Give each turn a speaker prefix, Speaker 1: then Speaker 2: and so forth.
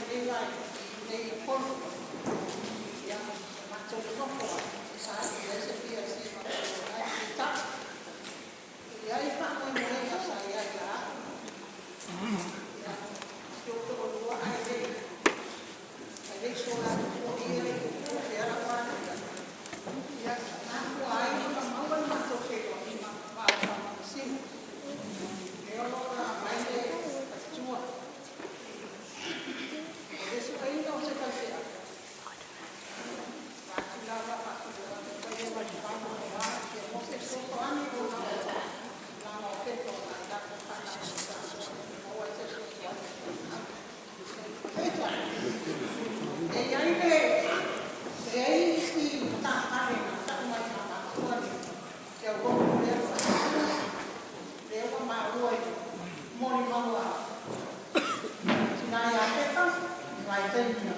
Speaker 1: lenei vaega i lenei Fono. Ia, matou nonofo lava, sa leai se PSC ma matou omai ai, peitai, e i ai faamoemoega sa i ai ia au, ia, si ou toalua ae le i sola atu foi e le i tofu lau Palemia, ia, na mafua ai ona maua le matou feiloaiga ma le Faamasino. Lea o lo o aumai le faletua. O le sueina o se faifeau, vaeatu lava faatulou atu i le paia ma le mamalu aua le fia maua se fesoasoani ona o le tulaga o pepa o aitalafu faale-Samoa e fia maua ai se fesoasoani a faifeau. Peitai, e i ai le e i ai isi matafale na tau mai ia matou e le aulotu lea o faletua, lea ua maua i molimau a le tina ia Pepa i le vaitaimi na